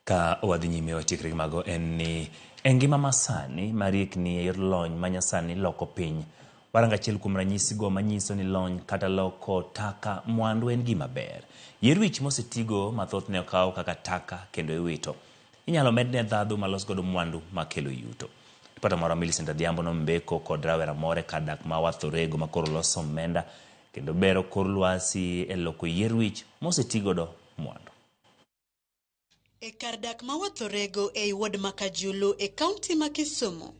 Ka wadhi nyime watiekre gi mago en ni e ngima masani mariekni e yor lony manyasani loko piny. Warango achiel kuom ranyisigo manyiso ni lony kata loko taka mwandu en gima ber. Yier wich mosetigo ma thothne okaw kaka taka kendo iwito. Inyalo medne ndhadhu malos godo mwandu makelo yuto. Ripota marwa Millicent Adhiambo nombeko kod rawera moro e kar dak ma Wathorego makoro loso omenda kendo bero kor lwasi e loko yier wich mosetigodo mwandu. E kar dak ma Wathorego ei ward ma Kajulu e kaunti ma Kisumu,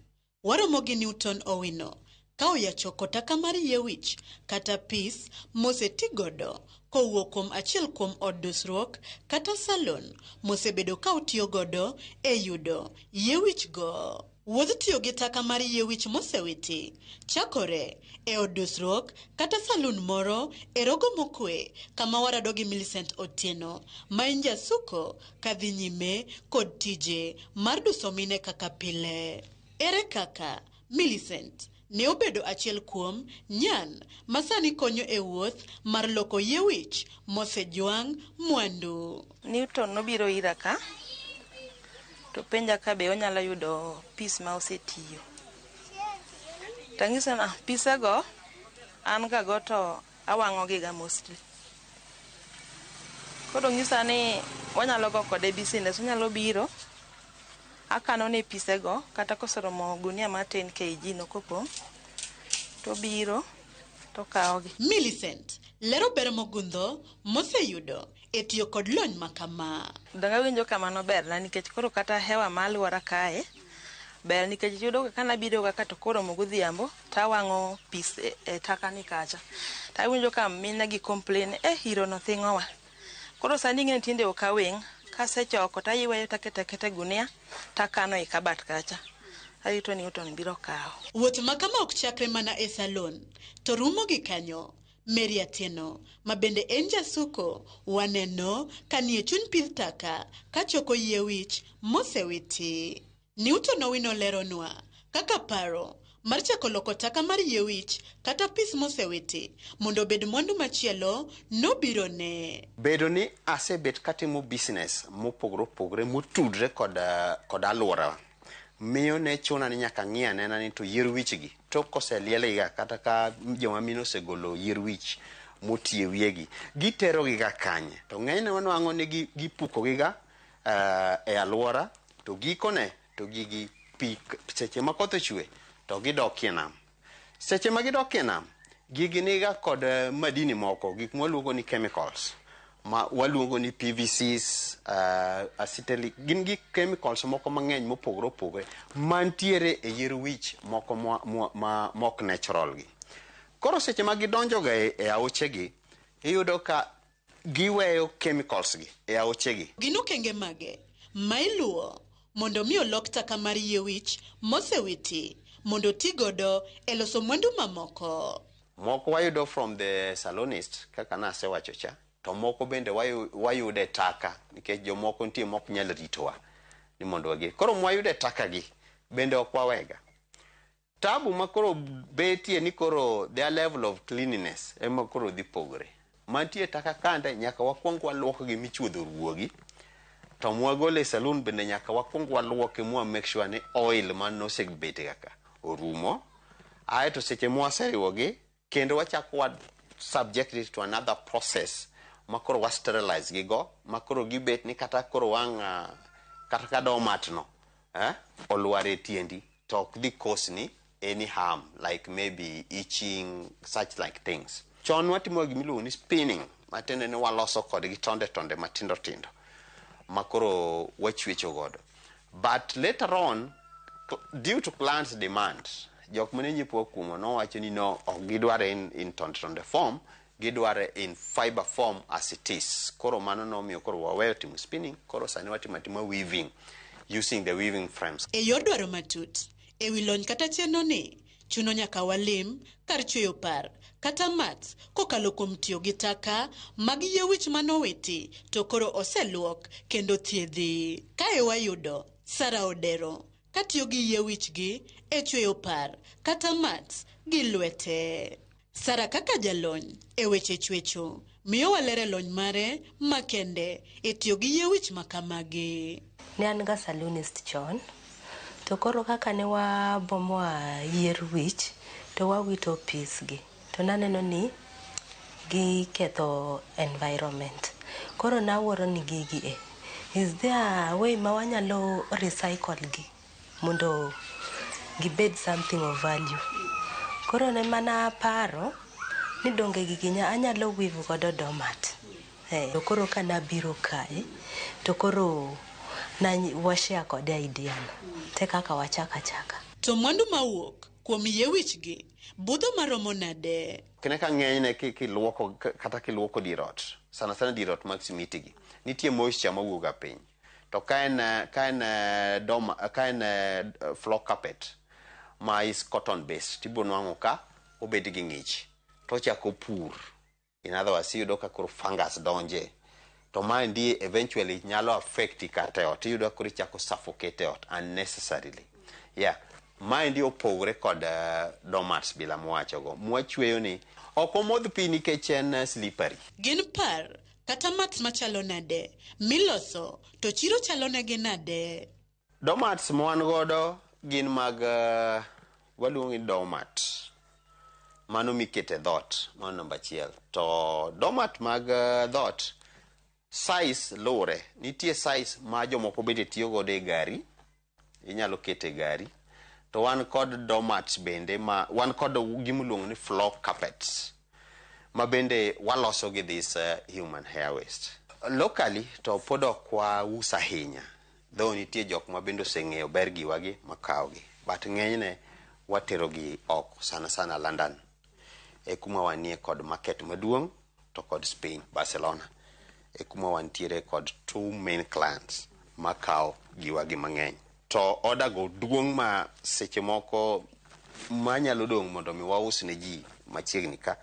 waromo gi Newton Owino ka oya choko taka mar yie wich kata pis mosetigodo kowuok kuom achiel kuom od dusruok kata salon mosebedo ka otiyogodo e yudo yie wich go. Wuodh tiyo gi taka mar yie wich mosewiti chakore e od dusruok kata salun moro e rogo mokwe kama warado gi Millicent Otieno ma en jasuko kadhi nyime kod tije mar duso mine kaka pile. Ere kaka Millicent ne obedo achiel kuom nyan ma sani konyo e wuoth mar loko yie wich mosejwang' mwandu? Newton nobiro ira ka to penja ka be onyalo yudo pis ma osetiyo. Tang'ise ni pisego an ga go to awang'o gi ga mostly. Koro onyisa ni wanyalo go kode business, onyalo biro akano ne pisego kata koseromo gunia mar 10 kg no kopong' tobiro tokawogi. Millicent lero ber mogundho moseyudo e tiyo kod lony ma kama. Donge awinjo ka mano berna nikech koro kata hewa ma alwora kae ber nikech yudo ka nabiro ga ka to koromo godhiambo tawang'o pis e taka ni kacha. Tawinjo ka mine gi complain eh iro no thing'owa. Koro sani ing'eni tinde ok aweng', kasechoko tayweyo taketo aketa e gunia takano e kabat kacha. Arito ni Newton biro kawo. Wuoth ma kama ok chakre mana e salon to rumo gi kanyo. Mary Atieno ma bende en jasuko waneno ka nie chuny pidh taka kachoko yie wich mosewiti. Newton Owino leronwa kaka paro mar chako loko taka mar yie wich kata pis mosewiti mondo obed mwandu machielo nobirone. Bedo ni asebet katimo business mopogore opogore motudre kod, kod alworawa miyo ne chuna ni nyaka ang'i anena ni to yier wich gi tok koselielgi ga kata ka joma mine osegolo yier wich moti e wiyegi giterogi ga kanye to ng'enyne wanwang'o ni gipukogi ga e alwora to gikone to gigi pi seche ma koth ochwe to gidokie nam. Seche ma gidokie nam, gigi niga kod madini moko, gik mwaluongo ni chemicals ma waluongo ni PVCs, acetylic, gin gi chemicals moko mang'eny mopogore opogore mantiere e yier wich moko ma mok natural gi. Koro seche ma gidonjo ga e aoche gi, iyudo ka giweyo chemicals gi e aoche gi. Gin okenge mage ma iluwo mondo mi olok taka mar yie wich mosewiti mondo oti godo e loso mwandu mamoko? Moko wayudo from the salonist kaka nasewacho cha, to moko bende wayudo e taka nikech jomoko nitie mok nyal ritowa ni mondo wagi. Koro mwayudo e taka gi bende ok wawega. Tabu ma koro betie ni koro their level of cleanliness ema koro dhi pogore. Mantie taka kande nyaka wakwong waluokgi michuodho ruogi. To mwagolo e saloon bende nyaka wakwong waluoki mwa make sure ni oil manosebet ga ka orumo. Aeto seche mwaseriwogi kendo wachako wa subject it to another process ma koro wa sterilize gi go ma koro gibet ni kata koro wang' kata ka doormat no olwar e tiendi to ok dhi cause ni any harm like maybe itching such like things. Chon watimo gima iluongo ni spinning matiende ni waloso kodgi tonde tonde matindo tindo ma koro wachwecho godo. But later on due to clients demand jok mane nyiepo kuomwa nowacho ni no ok gidware in tonde tonde form, gidware in fiber form as it is. Koro mano nomiyo koro waweyo timo spinning, koro sani watimo atima weaving using the weaving frames. E yor dwaro matut e wi lony kata chenro ni, chuno nyaka walim kar chweyo par kata mats kokalo kuom tiyo gi taka mag yie wich manowiti to koro oseluok kendo thiedhi. Kae wayudo Sarah Odero katiyo gi yie wich gi e chweyo par kata mats gi lwete. Sarah kaka jalony e weche chwecho miyo waler e lony mare makende e tiyo gi yie wich makamagi. Ne an ga salonist chon, to koro kaka ne wabomoa yier wich to wawito pis gi, to naneno ni giketho environment. Koro nawuoro ni gigi e, is there a way ma wanyalo recycle gi mondo gibed something of value? Koro ne mana paro ni donge gigi anyalo weave godo doormat. To koro kanabiro kae, to koro na washare kode idea no. Te kaka wachako achaka. To mwandu mawuok kuom yie wichgi budho maromo nade? Kine ka ng'enyne kiluoko kata kiluoko dier ot, sana sana dier ot mag simiti gi, nitie moisture mawuok ga piny. To ka en doma, ka en floor carpet ma is cotton based, tibiro nwang'o ka obed gi ng'ich to ochako pur. In other words, iyudo ka koro fungus donje. To maendi eventually nyalo affect kata e ot. Iyudo ka koro ichako suffocate e ot unnecessarily. Yeah. Maendi opogore kod doormats bila mwawachogo. Mwachweyo ni ok omodh pi nikech en slippery. Gin par kata mats machalo nade miloso to chiro chalo negi nade? Doormats mwan godo gin mag waluongo ni doormat. Mano mikete dhot, mano namba achiel. To doormat mag dhot size luwre. Nitie size ma jomoko bende tiyo godo e gari, inyalo kete e gari. To wan kod doormats bende ma wan kod gimiluongo ni floor carpets ma bende waloso gi this human hair waste. Locally to pod ok waus ahinya. Though nitie jok ma bende oseng'eyo ber giwagi makawogi. But ng'enyne watero gi oko, sana sana London. E kuma wanie kod market maduong' to kod Spain, Barcelona. E kuma wantiere kod two main clients makawo giwagi mang'eny. To order go duong' ma seche moko manyalo dong' mondo mi waus ne ji machiegni ka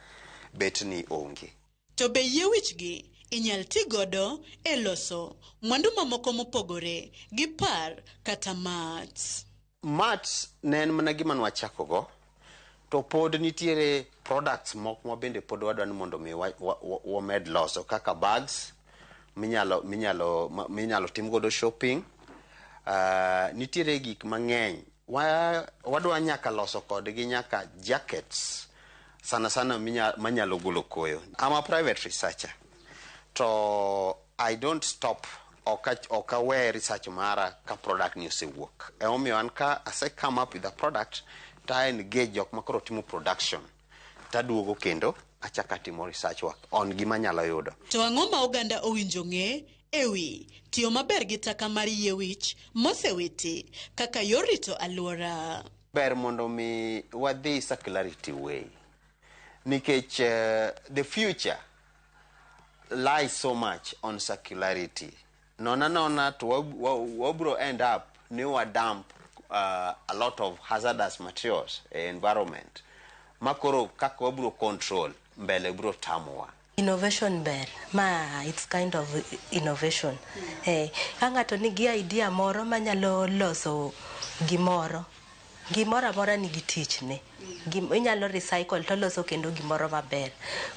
bet ni onge. To be yie wichgi inyal ti godo e loso mwandu mamoko mopogore gi par kata mats? Mats ne en mana gima nwachako go, to pod nitiere products moko ma bende pod wadwa ni mondo mi wamed loso kaka bags minyalo tim godo shopping. Nitiere gik mang'eny wadwa nyaka loso kodgi nyaka jackets sana sana manyalo golo koyo. I'm a private researcher to I don't stop, ok awe research mara ka product ni osewuok. Emomiyo an ka ase come up with a product to I engage jok ma koro timo production taduogo kendo achako atimo research work on gima anyalo yudo. To ang'o ma oganda owinjo ng'e ewi tiyo maber gi taka mar yie wich mosewiti kaka yor rito alwora? Ber mondo mi wadhi circularity way nikech the future lies so much on circularity. Nona nona to wabro end up ni wa dump a lot of hazardous materials e environment makoro kaka wabro control mbele bro tamowa. Innovation ber ma, it's kind of innovation. Ka ng'ato nigi idea moro manyalo loso gimoro, gimoro amora nigi tichne. Inyalo recycle toloso kendo gimoro maber.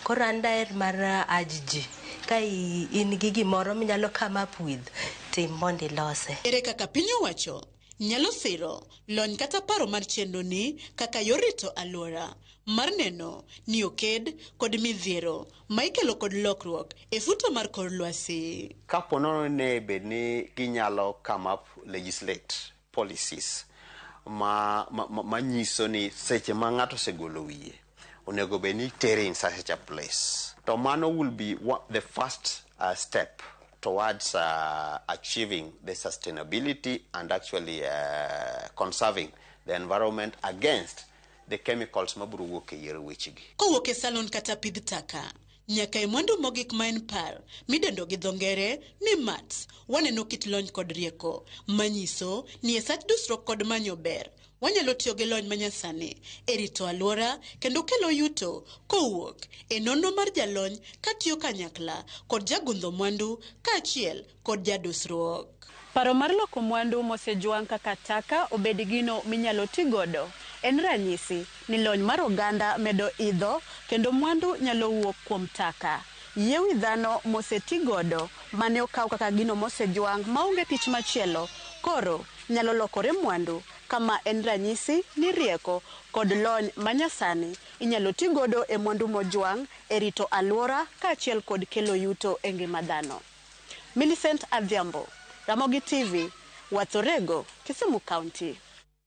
Koro an daher mar urge ji ka in gi gimoro minyalo come up with, tim mondo ilose. Ere kaka piny owacho nyalo siro lony kata paro mar chenro ni kaka yor rito alwora mar neno ni oked kod midhiero ma ikelo kod lokruok e futo mar kor lwasi? Kapo nono ne bed ni ginyalo come up legislate policies ma nyiso ni seche ma ng'ato osegolo wiye onego bed ni itere in such a place, to mano will be the first step towards achieving the sustainability and actually conserving the environment against the chemicals mabiro wuok e yier wechegi. Kowuok e salon kata pidh taka nyaka e mwandu mogik ma en par midendo gi dho ngere ni mats, waneno kit lony kod rieko manyiso ni e sach dusruok kod manyo ber wanyalo tiyo gi lony manyasani e rito alwora kendo kelo yuto kowuok e nonro mar jalony katiyo kanyakla kod jagundho mwandu kaachiel kod jadusruok. Paro mar loko mwandu mosejwang' kaka taka obed gino minyalo ti godo en ranyisi ni lony mar oganda medo idho kendo mwandu nyalo wuok kuom taka. Yie wi dhano moseti godo mane okaw kaka gino mosejwang' maonge tich machielo koro nyalo lokore mwandu kama en ranyisi ni rieko kod lony manyasani inyalo ti godo e mwandu mojwang' e rito alwora kaachiel kod kelo yuto e ngima dhano. Millicent Adhiambo, Ramogi TV, Wathorego, Kisumu County.